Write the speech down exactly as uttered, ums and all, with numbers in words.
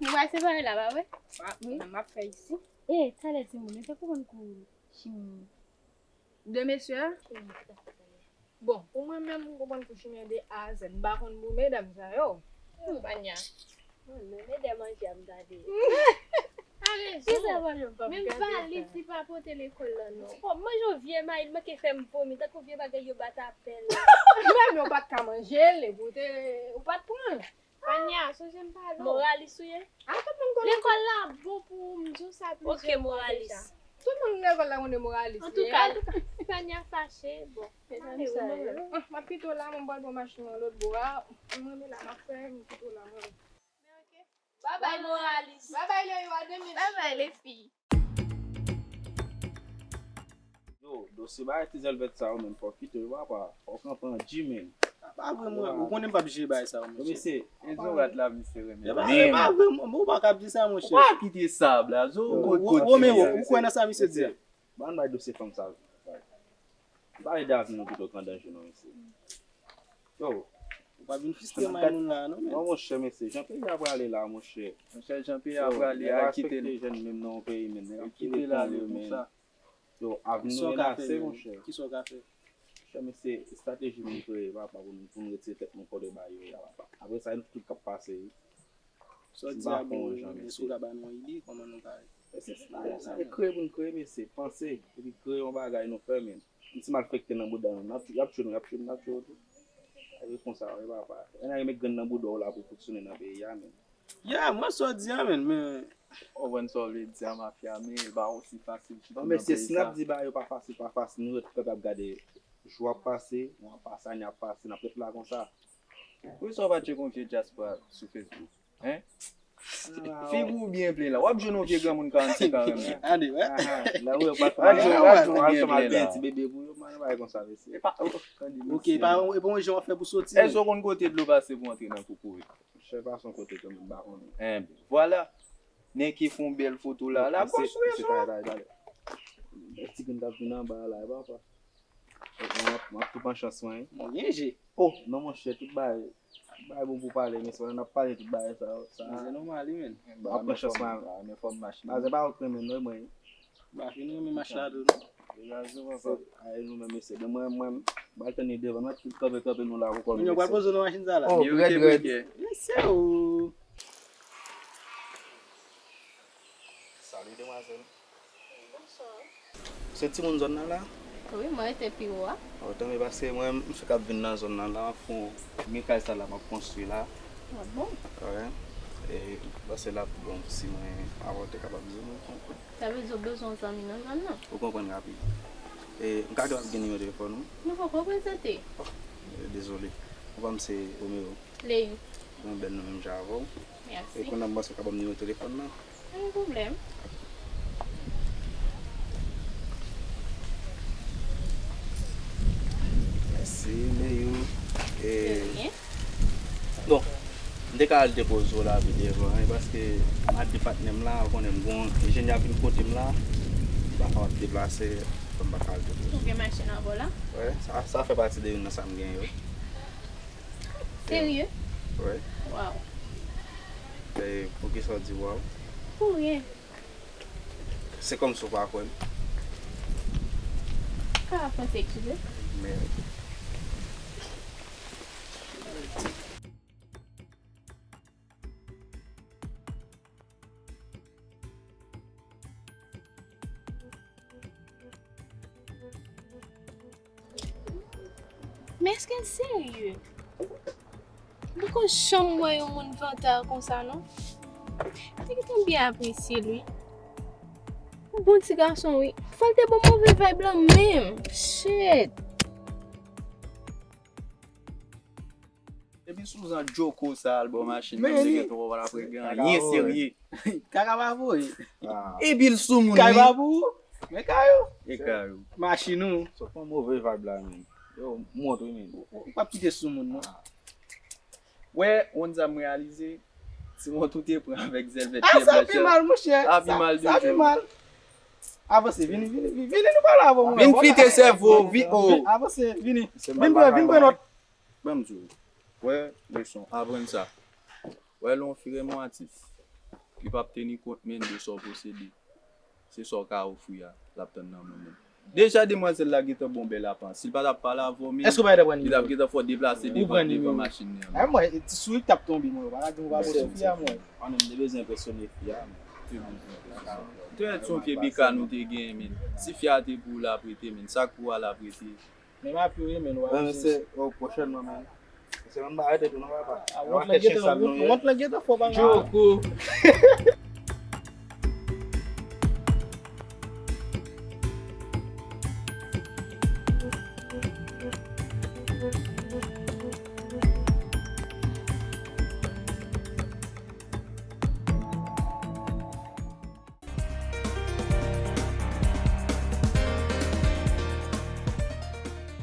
Nou pral separe la, pa vre? Wi. Nan m ap fè isi. E, talè timoun, yo te konprann kou chimè. De mesye a? Bon, pou mwen menm, m konprann kou chimè de A a Z. M pa konn pou medam sa yo. Panya. Mwen menm, e de manje a m gade. A rezon. Menm valiz li pa pote lekòl la non. Bon, manje yon vye mayi, li manke fè m vomi, tankou vye bagay yo bat apèl. Menm yo pa t ka manje l, epi w te, ou pa t pran l. Panya, sonje m pale w. Moralis ou ye? A, tout moun konnen. Lekòl la bon pou ou, m di w sa plizyè fwa deja. Tout moun lekòl la konnen moralis li ye. Antouka, antouka, si Panya fache, bon. Medam sa yo. Ah, m ap kite w la, mwen pral pran machin nan lòt bò a. Mwen menm la, m ap fè, m kite w la, mwen. Babay, moralis. Babay, Leyo, a demen. Babay, lefi. Yo, dosye bagay ti zèlvèt sa yo, menm, fò w kite yo, papa. Fò w kanpe an G, menm. Pa vre, mwen. Ou konnen m p ap jere bagay sa yo, mesye. Mesye, e zòrèt la, misye renmen. E pa, e pa vre, mwen, ou pa ka ap di sa, monchè. Ou pa kite sa, blazo, ou kote, kote. Romeo, ou kwè nan sa misye di a? Ban bay dosye fanm sa. Li pa ede avni nou pito k an danje non, mesye. Yo. Ou pa vin fistre may moun la non, men. Non, monchè, mesye, jan peyi a prale la, monchè. Monchè, jan peyi a prale a, kite l. Yo, nèg respekte jèn menm nan yon peyi, men. Nèg ap kite l ale konsa. Yo, avni nou menase, monchè. Kisa w ka fè? Monchè, mesye, estrateji nou kreye, papa, pou nou, pou nou retire tèt nou kòde ba yo a, papa. Apre sa, nou tout k ap pase, wi. Sa w di a bon, wi, men si w ka ba nou yon ide, kòman nou ka... E se sa, sa, e kreye pou n kreye, mesye, panse, epi kreye yon bagay nou fè, men. Yon ti malfektè nan bouda nou, n ap, y ap tchwe nou, y ap tchwe nou, n ap tchwe yo tou. E konsa, wi, papa. N a met grenn nan bouda w la pou fonksyone nan peyi a, men. Ya, mwen sa w di a, men, men. Ou konprann sa w vle di a, mafya, men, e pa osi fasil chita nan peyi sa. Bon, mesye, si n ap di bagay yo pa fasil, pa fasil, nou ret pèp ap gade jou ap pase, mwa ap pase, ane ap pase, n ap ret la konsa. Poukisa w pa tcheke yon vye dyaspora sou Facebook? Hein? Figi w byen plen la. W ap jwenn yon vye granmoun karannsenk an renmen. Ade, wè. Aha, la, wi, w ap jwenn, w ap jwenn yon vye granmoun byen plen la. Ti bebe pou yo, man, bagay konsa, mesye. E pa, oh, tande, mesye. Ok, e pa, e pa yon jan w ap fè pou soti, men. Èske w konn kote dlo pase pou antre nan koukouy? Chè pa son kote ke m pa konnen. Enben, vwala. Nèg ki fè yon bèl foto la, la konstwi la. Ti grenn k ap vin anba a la, e papa. M ap, m ap tou pran chans mwen, wi. Mwen gen je. Oh, non, monchè, tout bagay, tout bagay bon pou pale, men se pandan n ap pale tout bagay sa yo, sa. Men se nòmal, wi, men. M ap pran chans mwen. Ba, men fò m mache. Ba, se pa ou k renmen non, mwen. M pa fin renmen mach la tou, non. Ay, nou menm, mesye. Men mwen, mwen, m pral tann li devan, mwen tout kanpe, kanpe nou la pou kòm. Moun yo pral poze w nan machin sa la. Oh, rèd, rèd. Mesye, o. Salut, demoiselle. Bonsoir. Se timoun zòn nan la? Wi, mwen rete pi wo a. Oh, tanpri, paske mwen, m fèk ap vin nan zòn nan la, m ap fè yon, men kay sa la, m ap konstwi la. Ah bon? Wi. E, paske la pi bon si mwen, avan w te kapab di m. Sa vle di w bezwen yon zanmi nan zòn nan? Ou konprann rapid. E, m ka di w ap gen nimewo telefòn ou? Nou poko prezante. Oh, e, dezole. Ou pa m se Romeo. Leyou. Yon bèl non menm jan avè w. Mèsi. E kounye a m panse w ka ban m nimewo telefòn nan. Pa gen pwoblèm. Mèsi, Leyou. E, de rien. Bon, m te ka al depoze w la pi devan, e paske m ap di patnè m la, ou konnen m gon enjenyè vin kote m la, m pa kapab deplase, fò m pa ka al depoze. Ou gen machin avè w la? Wi, sa, sa fè pati de youn nan sa m gen yo. Serye? Wi. Waw. E poukisa w di waw? Pou ryen. Se kòmsi w pa kwè m. Ka ap panse, eskize. Men. Men èske l serye? M poko janm wè yon moun vantard konsa non. Li gentan byen apresye l wi. Yon bon ti gason wi. Fò l te ban move vibe lan menm. Shit. Depi Suzan djoko sa al bò machin nan, m te gentan wè w pa t ap regle anyen serye. Kaka pa voye. Epi l sou moun wi. Kay pa pou ou? Men kay ou. E kay ou. Machin ou. Sot pran move vibe la menm. Yo, mont wi menm. Ou p ap kite sou moun non. Wè, on sa m reyalize, ti mont ou te pran avèk zèl vèt. Ah, sa pi mal, monchè. Sa pi mal de jou. Sa pi mal. Avanse, vini, vini, vini, vini, nou pale avè w. Vin flite sèvo, vin, oh. Avanse, vini. Vin pran, vin pran nòt. Ban m di w. Wè, leson, aprann sa. Wè, lè yon fi renmen yon atis, Li p ap teni kont, men, de sa w posede. Se sa w ka ofri a, l ap tann nan men w, men. Deja, demwazèl la gentan ba w bèl apans. Si l pa t ap pale avè w, men, Èske w pa gentan pran li t ap gentan fè w deplase devan machin nan. Ay, mwen, ti sourit t ap tonbe, mwen. Ou pa ka di m pa bon sou fi a, mwen. Mwen menm, m te bezwen enpresyone fi a. Te mèt se yon vye bika nou te genyen, men. Si fi a te pou w, l ap rete, men. Sa k pou w a, l ap rete. Men m ap yo ye, men, ou pa Mwen, bezwen. Se o pwochènman, men. Se menm bagay de tou, non, papa. Ah, wont lan gentan, wont lan gentan fò, pa mal. Joko.